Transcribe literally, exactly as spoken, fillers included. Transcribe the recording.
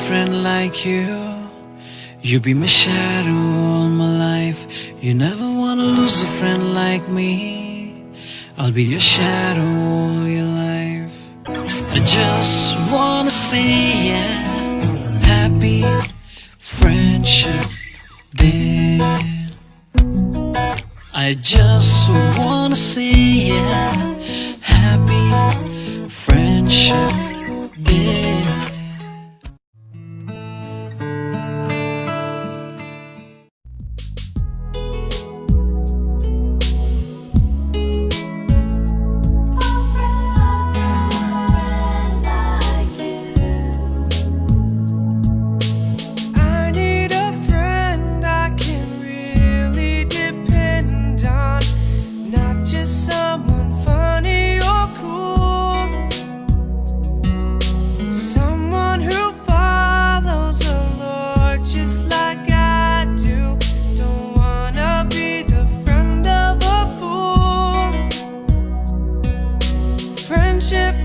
friend like you. You'll be my shadow all my life. You never wanna lose a friend like me. I'll be your shadow all your life. I just wanna say, yeah, happy Friendship Day. I just wanna say, yeah, happy Friendship Day. I need a friend I can really depend on, not just someone funny or cool. Someone who follows the Lord just like I do. Don't wanna be the friend of a fool. Friendship